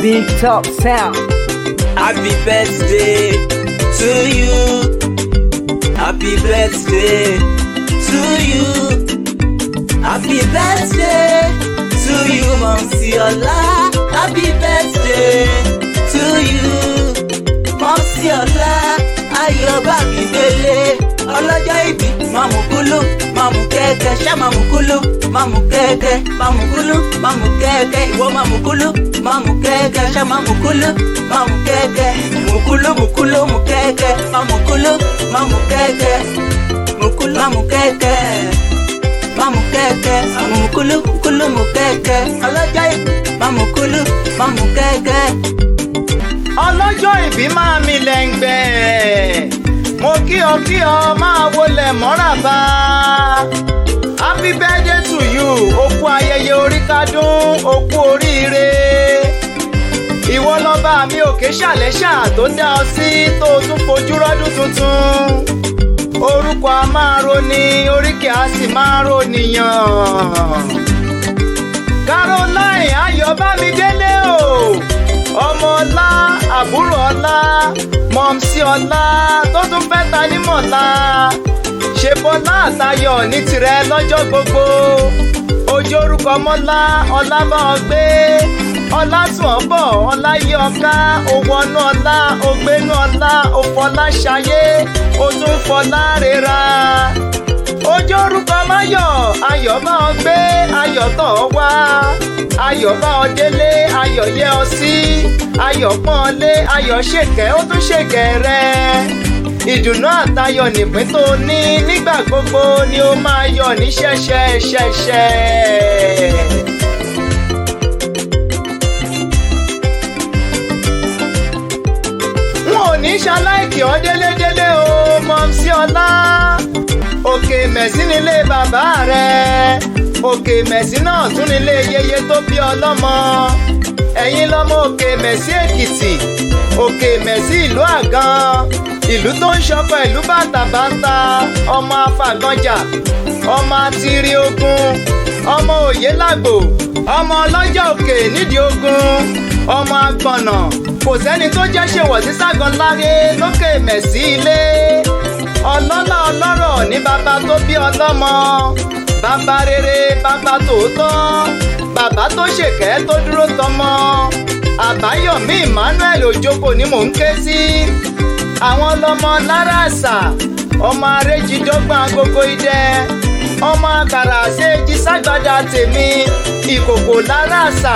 Big Top Sound. Happy birthday to you. Happy birthday to you. Happy birthday to you, Mumsy Ọlá. Happy birthday to you. Mumsy Ọlá, Ayọ̀ Bámidélé. Ọlọ́jọ́ ìbí, máa kúlú, máa kẹ́kẹ́, ṣá máa kúlú, máa kẹ́kẹ́, máa kúlú, máa kẹ́kẹ́, ìwọ máa kúlú, máa kẹ́kẹ́, ṣá máa kúlú, máa kẹ́kẹ́, mùkúlú, mùkúlú, mù kẹ́kẹ́, máa kúlú, máa kẹ́kẹ́, mùkúlú, máa kẹ́kẹ́, máa kẹ́kẹ́, mùkúlú, kúlú, mù kẹ́kẹ́, ọlọ́jọ́ ìbí, máa kúlú, máa kẹ́kẹ́. Ọlọ́jọ́ ìbí máa mi lẹ́ngbẹ́. Mo kí ọ kí ọ, máa wọlé mọ́ràbá. Happy birthday to you. O kú ayẹyẹ orí kádún, o kú oríire. Ìwọ lọ́ba mi òkè ṣàlẹ́ṣà tó dá ọ sí, tó o tún fojú rọ́dún tuntun. Orúkọ a máa roni, oríkì a sì máa ronìyàn. Caroline Ayọ̀bámidélé o, ọmọ ọlá, àbúrò ọlá, mumsy ọlá tó tún fẹ́ ta ní mọ̀lá. Ṣe bọ́lá àtayọ̀ ní tirẹ̀ lọ́jọ́ gbogbo. Ojú orúkọ mọ́lá, ọlá bá ọ gbé, ọlá tún ọ bọ̀, ọlá yí ọ ká. Owó ọnú ọlá, ògbénú ọlá, òfọlá ṣayé, ó tún fọlá rera. Ojú orúkọ máyọ̀, ayọ̀ bá ọ gbé, ayọ̀ tọ̀ ọ wá, ayọ̀ bá ọ délé, ayọ̀ yẹ ọ sí, ayọ̀ pọ́n ọ lé, ayọ̀ ṣèkẹ́, ó tún ṣèkẹ́ rẹ. Ìdùnnú àtayọ̀ nìpín tó ní nígbà gbogbo ni ó máa yọ̀ ní ṣẹ̀ṣẹ̀ ṣẹ̀ṣẹ̀. N ò ní ṣaláìkì ọ́ délédélé o, Mumsy Ọlá. Òkè Mẹ̀sí nílé bàbá rẹ̀, Òkè Mẹ̀sí náà tún nílé yeye tó bí ọlọ́mọ. Ẹ̀yin lọ́mọ Òkè Mẹ̀sí Èkìtì, Òkè Mẹ̀sí ìlú Àgàn, ìlú tó ń ṣọkọ ìlú bàtàbàtà, ọmọ afàgànjà, ọmọ atiri ogun, ọmọ òyelàgbò, ọmọ ọlọ́jà òkè nídìí ogun, ọmọ agbọ̀nà. Kò sẹ́ni tó jẹ́ ṣèwọ̀ sí Ságàn láre lókè Mẹ̀sí ilé. Ọlọ́lá ọlọ́rọ̀ ní bàbá tó bí ọlọ́mọ, bàbá rere, bàbá tòótọ́, bàbá tó ṣèkẹ́ tó dúró tọmọ. Àbáyọ̀mí Emmanuel Òjòkó ni mò ń ké sí. Àwọn ọlọ́mọ lára àṣà, ọmọ arẹ́jìdọ́gbọ̀n agogo idẹ, ọmọ àkàrà àṣejì ságbádá tèmi, ìkòkò lára àṣà.